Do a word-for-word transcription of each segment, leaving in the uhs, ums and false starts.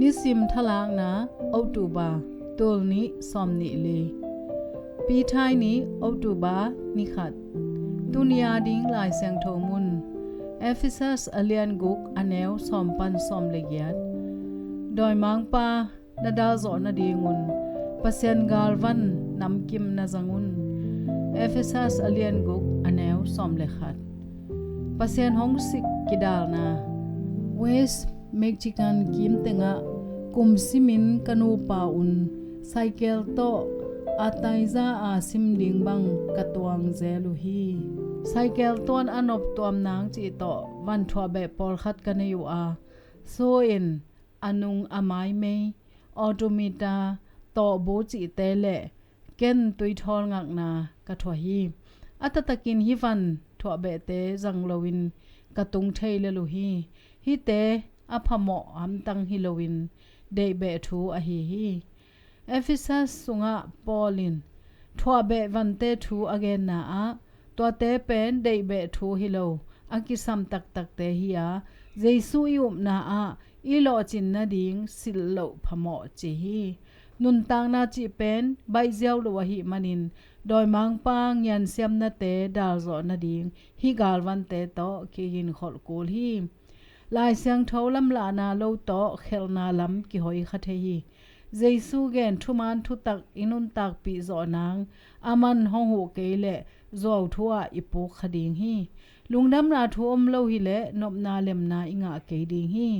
Nisim thalakna, October, tul nih sawm nih li. Pi Thai ni, October ni khat. Tuni a ding Lai Siangtho mun, Ephesus a lian guk a neu sawm pan sawm le giat. Dawimangpa na dal zawh nadingun Pasian galvan namkim na zang un. Ephesus a lian guk a neu sawm le khat. Pasian hong sik kidalna. West Michigan kim tengah kum simin ka nupa un cycle tawh Artaxas a sim ding bang ka tuang zel uh hi. Cycle tuan a nop tuam nang cih tawh van thuah beh pawlkhat ka nei uh a, su in a nung a maimei, odometer, tawhbu cihte le ken tuithawl ngakna ka thuah hi. A taktakin hih van thuah behte zang loin ka tung thei lel uh hi. Hihte a phamawh hamtang hi loin deihbeh thu ahi hi. Ephesus sungah Paul in thuah beh vante thu a genna ah, tuate pen deihbeh thu hi lo, a kisam taktakte hi a, Jesu i upna ah i lawhcin nading silh loh phamawh ci hi. Nuntakna cih pen baih ziau lo ahih manin dawimangpa ngiansiamnate dalzawh nading hih galvante tawh kiginkholh kul hi. Lai Siangtho lamlahna lo tawh khelhna lam kihoi kha thei hi. Jesu gen thuman thutak i nuntakpih zawh nang, aman hong huh kei leh zuau thu ah i puk kha ding hi. Lungdamna thu om lo hileh nopna lemna i ngah kei ding hi.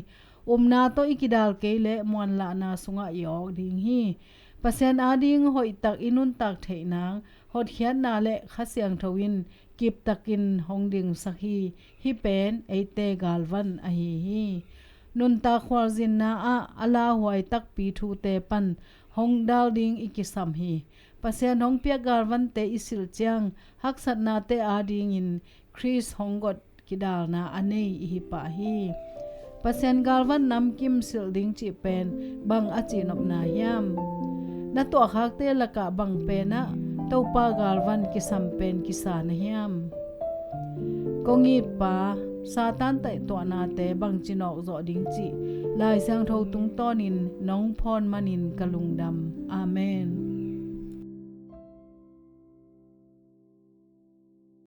Upna tawh i kidal kei leh muanlahna sungah i awk ding hi. Pasian ading hoihtak i nuntak theih nang, hotkhiatna le Kha Siangtho in kiptakin hong dingsak hi. Hih pen eite galvan ahi hi. Nuntak khualzinna ah a lauhuai takpi thute pan hong dal ding i kisam hi. Pasian hong piak galvante i silh ciang haksatnate adingin Khrist hong got kidalna a nei i hi pah hi. Pasian galvan namkim silh ding cih pen bang a cihnopna hiam? Na tuahkhakte lakah bang penah Topa galvan kisam pen kisa na hiam? Kong itpa, Satan taihtuahnate bangci nawk zawh ding cih Lai Siangtho tungtawnin nong phawn manin ka lungdam. Amen.